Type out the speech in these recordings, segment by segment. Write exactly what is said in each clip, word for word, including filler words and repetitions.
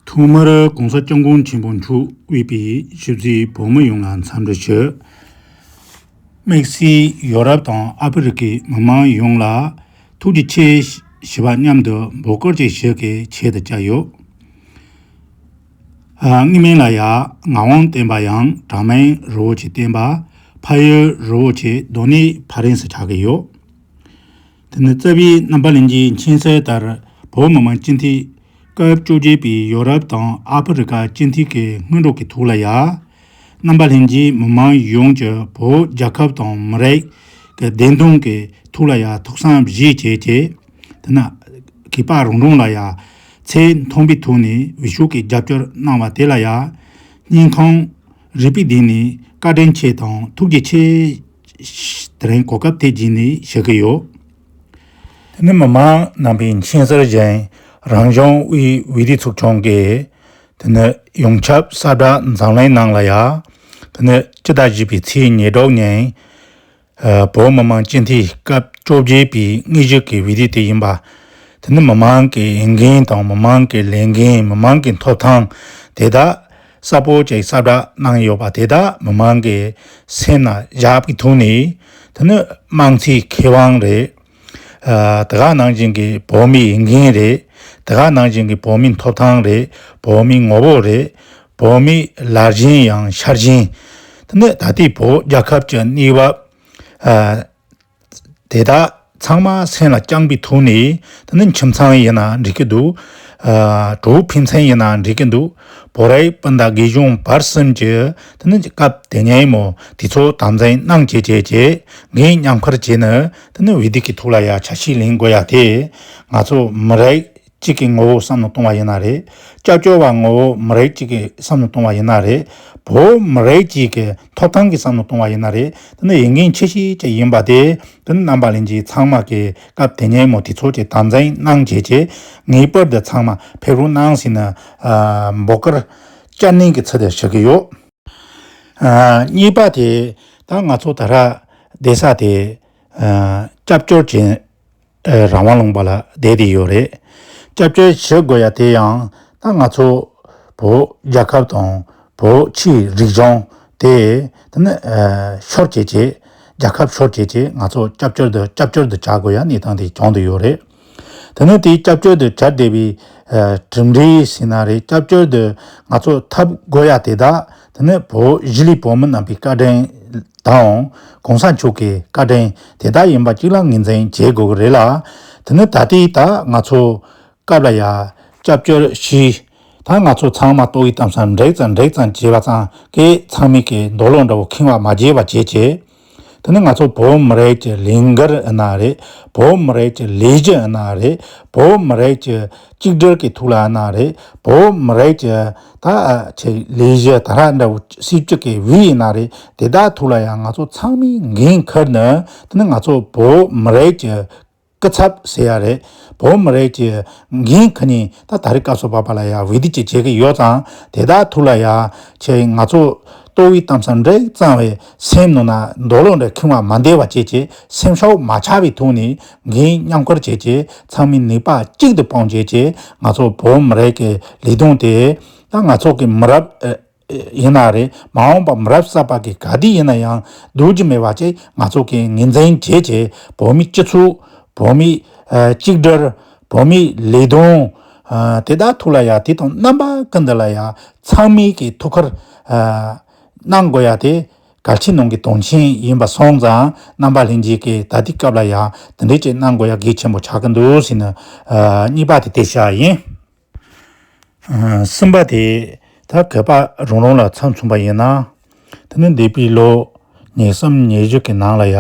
ཐོག་མར་༸གོང་ས་༸སྐྱབས་མགོན་ཆེན་པོ་མཆོག་དབུས་པའི་ཞིབ་འཚིག་བོད་མི་ཡོངས་ལ་འཚམས་འདྲི་ཞུ། དམིགས་བསལ་ཡོ་རོབ་དང་ཨ་ཕི་རི་ཀའི་མི་མང་ཡོངས་ལ་ཐུགས་རྗེ་ཆེ་ཞུ་བ་མཉམ་དུ་འབོད་སྐུལ་ཅིག་ཞུ་གི་ཆེད་དུ་བཅར་ཡོད། ཨ། སྔ་མ་ལ་ཡ་ངག་དབང་བསྟན་པ་ཡང་གྲངས་མེད་རི་བོ་ཆེ་བསྟན་པ། ཕ་ཡུལ་རི་བོ་ཆེ་རྡོ་སྣེ་ཕ་རན་སི་ཆགས་ཀྱི་ཡོད། དེ་ནི་རྩ་བའི་རྣམ་པ་ལྷན་རྒྱས་མཁྱེན་གསལ་ལྟར་བོད་མི་མང་སྤྱི་འཐུས་སྐབས་བཅོ་བརྒྱད་པའི་ཡོ་རོབ་དང་ཨ་ཕི་རི་ཀ་སྤྱི་འཐུས་ཀྱི་སྔོན་འགྲོ་གི་ཐོག་ལ་ཡ། རྣམ་པ་ལྷན་རྒྱས་མི་མང་ཡོངས་ཀྱིས་བོད་རྒྱལ་ཁབ་དང་མི་རིགས་ཀྱི་བདེན་དོན་གྱི་ཐོག་ལ་ཡ་ཐུགས་བསམ་བཞེས་བྱས་བྱས། དེ་ན་གུས་པ་རང་རང་ལ་ཡ་ཚད་མཐོན་པོའི་ཐོག་ནས་འོས་ཤོག་གི་རྒྱབ་སྐྱོར་གནང་བ་དེ་ལ་ཡ་སྙིང་ཁོང་རུས་པའི་གཏིང་ནས་བཀའ་དྲིན་ཆེ་དང་ཐུགས་རྗེ་ཆེ། དེ་རིང་གོ་སྐབས་དེ་བརྒྱུད་ནས་ཞུ་གི་ཡོད། དེ་ནི་མི་མང་རྣམ་པའི་མཁྱེན་གསལ་བཞིན་རང་སྐྱོང་དབུས་འོས་བསྡུ་ཚོགས་ཆུང་གིས་དེ་ནི་ཡོངས་ཁྱབ་གསལ་བསྒྲགས་འཛམ་གླིང་ནང་ལ་ཡ། དེ་ནི་སྤྱི་ཟླ་བཞི་པའི་ཚེས་ཉེར་དྲུག་ཉིན། ཨ། བོད་མི་མང་སྤྱི་འཐུས་སྐབས་བཅོ་བརྒྱད་པའི་དངོས་གཞི་གི་འོས་བསྡུ་དེ་ཡིན་པ། དེ་ནི་མི་མང་གི་འོས་འགན་དང་མི་མང་གི་ལས་འགན་མི་མང་གི་ཐོབ་ཐང་དེ་དག་གསལ་པོ་ཅིག་གསལ་བསྒྲགས་གནང་ཡོད་པ་དེ་དག་མི་མང་གི་སེམས་ནང་བཞག་པའི་ཐོག་ནས། དེ་ནི་དམངས་གཙོའི་ཁེ་དབང་རེད། ཨ། དེ་ག་ནང་བཞིན་གྱི་བོད་མིའི་འོས་འགན་རེད། དེ་ག་ནང་བཞིན་གྱི་བོད་མིའི་ཐོབ་ཐང་རེད། བོད་མིའི་ངོ་བོ་རེད། བོད་མིའི་ལར་ཞེན་ཡང་ཤར་ཞེན། དེ་ནི་ད་ལྟའི་བོད་རྒྱལ་ཁབ་ཀྱི་གནས་བབ། ཨ། དེ་དག་ཚང་མ་སེམས་ལ་བཅངས་པའི་ཐོག་ནས། དེ་ནི་ཁྱིམ་ཚང་ཡིན་ན་འགྲིག་གི་འདུག། ཨ། གྲོགས་ཕན་ཚུན་ཡིན་ན་འགྲིག་གི་འདུག། བོད་རིགས་སྤུན་ཟླ་རྒན་གཞོན་བར་གསུམ་གྱི་དེ་ནི་སྐབས་དེ་ཉིན་མོ་དུས་ཚོད་དམ་འཛིན་གནང་བྱས་བྱས་བྱས། འགན་མཉམ་འཁུར་བྱས་ནས་དེ་ནི་འོས་བསྡུ་གི་ཐོག་ལ་ཡ་ཆ་ཤས་ལེན་དགོས་ཡ་དེ། ང་ཚོ་མི་རིགས་གཅིག་གི་ངོ་བོ་བསམ་བློ་གཏོང་བ་ཡིན་ན་རེད། སྐྱབས་བཅོལ་བ་ངོ་བོ་མི་རིགས་གཅིག་གི་བསམ་བློ་གཏོང་བ་ཡིན་ན་རེད། བོད་མི་རིགས་གཅིག་གི་ཐོབ་ཐང་གི་བསམ་བློ་གཏོང་བ་ཡིན་ན་རེད། དེ་ནི་འོས་འགན་ཆེ་ཤོས་ཅིག་ཡིན་པ་དེ། དེ་ནི་རྣམ་པ་ལྷན་རྒྱས་ཚང་མ་གི་སྐབས་དེ་ཉིན་མོ་དུས་ཚོད་ཀྱི་དམ་འཛིན་གནང་བྱས་བྱས། ངེས་པར་དུ་ཚང་མ་ཕེབས་རོགས་གནང་ཟེར་ནས། ཨ། འབོད་སྐུལ་བསྐྱར་ནན་གྱི་ཚུལ་དུ་ཞུ་གི་ཡོད། ཨ། གཉིས་པ་དེ་ད་ང་ཚོ་ད་ར་བསྡད་ས་དེ། ཨ། སྐྱབས་བཅོལ་ཅན། ཨ། རང་དབང་ལུང་པ་ལ་བསྡད་དེ་ཡོད་རེད། སྐྱབས་བཅོལ་ཞུ་དགོས་ཡ་དེ་ཡང་ད་ང་ཚོ་བོད་རྒྱལ་ཁབ་དང་བོད་ཕྱིའི་རིག་གཞུང་དེ། དེ་ནི། ཨ། ཤོར་བྱས་བྱས། རྒྱལ་ཁབ་ཤོར་བྱས་བྱས་ང་ཚོ་སྐྱབས་བཅོལ་དུ་སྐྱབས་བཅོལ་དུ་བྱ་དགོས་ཡ་གནས་སྟངས་དེ་བྱུང་བསྡད་ཡོད་རེད། དེ་ནི་དེའི་སྐྱབས་བཅོལ་དུ་བྱ་བསྡད་པའི། ཨ། གྲུབ་འབྲས་ཟེར་ན་རེད། སྐྱབས་བཅོལ་དུ་ང་ཚོ་ཐོབ་དགོས་ཡ་དེ་དག་དེ་ནི་བོད་གཞིས་ལུས་བོད་མི་རྣམ་པའི་བཀའ་དྲིན་དང་གོང་ས་མཆོག་གི་བཀའ་དྲིན་དེ་དག་ཡིན་པ་གཅིག་ལ་ངོས་འཛིན་བྱེད་དགོས་ཀྱི་རེད་ལ། དེ་ནི་ད་ལྟའི་ད་ང་ཚོ་སྐབས་ལ་ཡ་སྐྱབས་བཅོལ་ཞུས། ད་ང་ཚོ་ཚང་མ་ལྟོ་གོས་གཏམ་བཟང་འགྲིག་ཙམ་འགྲིག་ཙམ་བྱས་པ་ཙང་གི་ཚང་མས་ཀྱི་འདོད་བློ་འདྲ་བོ་ཁེངས་པ་མ་བྱས་པ་བྱས་བྱས། དེ་ནི་ང་ཚོ་བོད་མི་རིགས་ཀྱི་ལས་འགུལ་ཡིན་ན་རེད། བོད་མི་རིགས་ཀྱི་ལས་གཞི་ཡིན་ན་རེད། བོད་མི་རིགས་ཀྱི་གཅིག་སྒྲིལ་གྱི་ཐོག་ལ་ཡིན་ན་རེད། བོད་མི་རིགས་ཀྱི་ད་ཆེ་ལས་གཞི་དེ་འདྲ་འདྲ་བོ་སྲིད་སྤྱི་གི་འོས་ཡིན་ན་རེད། དེ་དག་ཐོག་ལ་ཡང་ང་ཚོ་ཚང་མས་འགན་འཁུར་ནས། དེ་ནི་ང་ཚོ་བོད་མི་རིགས་ཀྱི་སྐུ་ཚབ་ཟེར་ཡ་རེད། བོད་མི་རིགས་ཀྱི་འགན་འཁུར་མཁན་ད་ད་རེས་སྐབས་སུ་བབས་པ་ལ་ཡ་འོས་བསྡུ་ཅིག་བྱེད་ཀྱི་ཡོད་ཙང་། དེ་དག་ཐོག་ལ་ཡ་ཆེ་ང་ཚོ་ལྟོ་གོས་གཏམ་བཟང་འགྲིག་ཙམ་བའི་སེམས་ནང་ན་འདོད་བློ་འདྲ་ཁེངས་པ་མ་བསྡད་པ་བྱས་བྱས། སེམས་ཤུགས་མ་ཆག་པའི་ཐོག་ནས་འགན་མཉམ་འཁུར་བྱས་བྱས། ཚང་མས་ནུས་པ་གཅིག་ཏུ་སྤུངས་བྱས་བྱས། ང་ཚོ་བོད་མི་རིགས་ཀྱི་ལས་དོན་དེ་ད་ང་ཚོ་གི་མི་རབས་ཨ་ཡིན་ན་རེད། མ་འོངས་པ་མི་རབས་གསར་པ་གི་ག་དུས་ཡིན་ན་ཡང་སྡུག་རྒྱུ་མེད་པ་བྱས། ང་ཚོ་གི་ངོས་འཛིན་བྱས་བྱས། བོད་མིའི་སྤྱི་ཚོགས། བོད་མིའི་ཨ་གཅིག་སྒྲིལ། བོད་མིའི་ལས་དོན། ཨ་དེ་དག་ཐོག་ལ་ཡ་དེ་དང་རྣམ་པ་ཀུན་ཏུ་ལ་ཡ་ཚང་མས་ཀྱི་ཐུགས་ཁུར་ཨ་གནང་དགོས་ཡ་དེ་གལ་ཆེ་གནང་གི་དོན་ཆེན་ཡིན་པ་སོང་ཙང་། རྣམ་པ་ལྷན་རྒྱས་ཀྱིས་ད་ལྟའི་སྐབས་ལ་ཡ་དེ་འདྲས་ཅིག་གནང་དགོས་ཡ་གལ་ཆེན་པོ་ཆགས་ཀྱི་འདུག་ཟེར་ནས། ཨ་གཉིས་པ་དེ་དེ་བཤད་ཡིན། ཨ་གསུམ་པ་དེ་ད་གུས་པ་རང་རང་ལ་མཚམས་མཚུངས་པ་ཡིན་ན། དེ་ནི་འདས་པའི་ལོ་ཉེར་གསུམ་ཉེར་བཞི་གི་ནང་ལ་ཡ།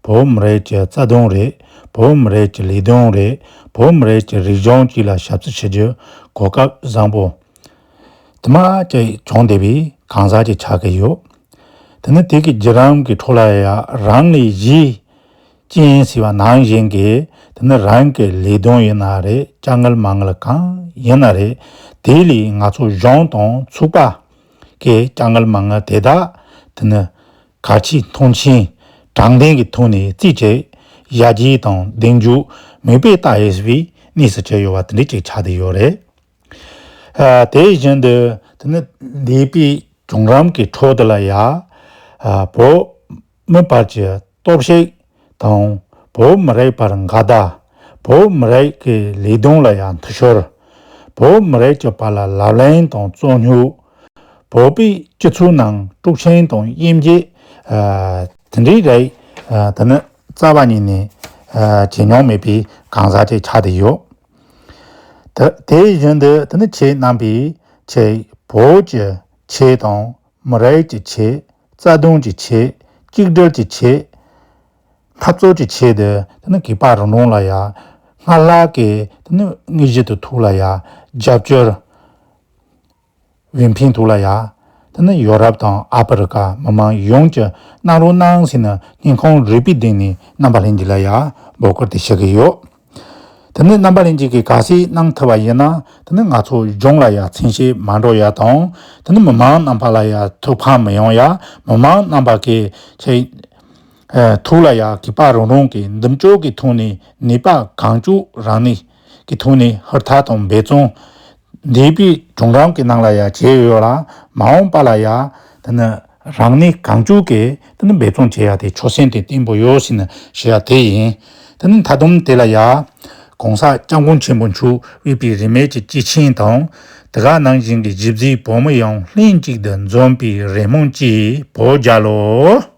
བོད་མི་རིགས་ཀྱི་རྩ་དོན་རེད། བོད་མི་རིགས་ཀྱི་ལས་དོན་རེད། བོད་མི་རིགས་ཀྱི་རིག་གཞུང་བཅས་ལ་ཞབས་ཕྱི་ཞུ་རྒྱུ་གོ་སྐབས་བཟང་པོ་དུ་མ་ཅིག་བྱུང་བསྡད་པའི་གང་ཟག་ཅིག་ཆགས་ཀྱི་ཡོད། དེ་ནི་དེ་གི་བརྒྱུད་རིམ་གྱི་ཁྲོད་ལ་ཡ་རང་ལས་གཞི་ཅན་ཟེར་བ་ནང་བཞིན་གྱི་དེ་ནི་རང་གི་ལས་དོན་ཡིན་ན་རེད། དཀའ་ངལ་མ་ངལ་གང་ཡིན་ན་རེད། དེ་ལས་ང་ཚོ་གཞུང་དང་ཚོགས་པ་གི་དཀའ་ངལ་མ་ངལ་དེ་དག་དེ་ནི་གལ་ཆེའི་མཐོང་ཆེན་དྲང་བདེན་གྱི་ཐོག་ནས་རྩིས་བྱས། ཡར་རྒྱས་དང་གདེང་འཇོག་མིག་དཔེ་ལྟ་ཡས་པའི་གནས་སུ་གྱུར་ཡོད་པ་དེ་འདྲ་ཅིག་ཆགས་བསྡད་ཡོད་རེད། ཨ། དེ་བཞིན་དུ་དེ་ནི་འདས་པའི་བྱུང་རིམ་གྱི་ཁྲོད་དུ་ལ་ཡ། ཨ། བོད་མི་བར་གྱི་གཏོར་བཤིག་དང་བོད་མི་རིགས་བར་འགལ་ཟླ། བོད་མི་རིགས་ཀྱི་ལས་དོན་ལ་ཡ་འཐུས་ཤོར། བོད་མི་རིགས་ཀྱི་བར་ལ་ལབ་གླེང་དང་རྩོད་རྙོག་བོད་པའི་སྤྱི་ཚོགས་ནང་དཀྲུག་ཤིང་དང་དབྱེ་འབྱེད། ཨ། དེ་འདྲའི་རིགས། ཨ། དེ་ནི་རྩ་བ་ཉིད་ནས། ཨ། བྱེད་མྱོང་མེད་པའི་གང་ཟག་ཅིག་ཆགས་བསྡད་ཡོད། དེ་དེ་བཞིན་དུ་དེ་ནི་ཆེད་གནང་བའི་ཆེད། བོད་ཀྱི་ཆེད་དང་མི་རིགས་ཀྱི་ཆེད། རྩ་དོན་གྱི་ཆེད། གཅིག་སྒྲིལ་གྱི་ཆེད། འཐབ་རྩོད་ཀྱི་ཆེད་དུ་དེ་ནི་སྒེར་པ་རང་རང་ལ་ཡ་སྔར་ལྷག་གི་དེ་ནི་དངོས་གཞི་དེ་ཐོག་ལ་ཡ་རྒྱབ་སྐྱོར། འོས་འཕེན་ཐོག་ལ་ཡ། དེ་ནི་ཡོ་རོབ་དང་ཨ་ཕི་རི་ཀ་མི་མང་ཡོངས་ཀྱིས་གནང་རོགས་གནང་ཟེར་ནས་སྙིང་ཁོང་རུས་པའི་གཏིང་ནས་རྣམ་པ་ལྷན་རྒྱས་ལ་ཡ་འབོད་སྐུལ་དེ་ཞུ་གི་ཡོད། དེ་ནི་རྣམ་པ་ལྷན་རྒྱས་ཀྱིས་གལ་སྲིད་གནང་ཐུབ་པ་ཡིན་ན། དེ་ནི་ང་ཚོ་གཞུང་ལ་ཡ་མཚན་ཤས་མ་འགྲོ་ཡ་དང་། དེ་ནི་མི་མང་རྣམ་པ་ལ་ཡ་ཐུགས་ཕམ་མི་ཡོང་ཡ། མི་མང་རྣམ་པ་གི་ཆེད། ཨ། ཐོག་ལ་ཡ་སྒེར་པ་རང་རང་གི་མདུན་སྐྱོད་ཀྱི་ཐོག་ནས་ནུས་པ་གང་ལྕོགས་རང་ནུས་ཀྱི་ཐོག་ནས་ཧུར་ཐག་དང་འབད་བརྩོན། འདས་པའི་བྱུང་རིམ་གྱི་ནང་ལ་ཡ་བྱས་ཡོད་ལ། མ་འོངས་པ་ལ་ཡ་དེ་ནི་རང་ནུས་གང་ལྕོགས་ཀྱིས་དེ་ནི་འབད་བརྩོན་བྱེད་ཡ་དེ་ཆོད་སེམས་དེ་བརྟན་པོ་ཡོད་ཟེར་ནས་ཞུ་ཡ་དེ་ཡིན། དེ་ནི་མཐའ་སྡོམ་དེ་ལ་ཡ། གོང་ས་སྐྱབས་མགོན་ཆེན་པོ་མཆོག་དབུས་པའི་རིས་མེད་ཀྱི་སྐྱེས་ཆེན་དང་། དེ་ག་ནང་བཞིན་གྱི་གཞིས་བྱེས་བོད་མི་ཡོངས་ལྷན་ཅིག་ཏུ་འཛོམས་པའི་རེ་སྨོན་གྱིས། བོད་རྒྱལ་ལོ།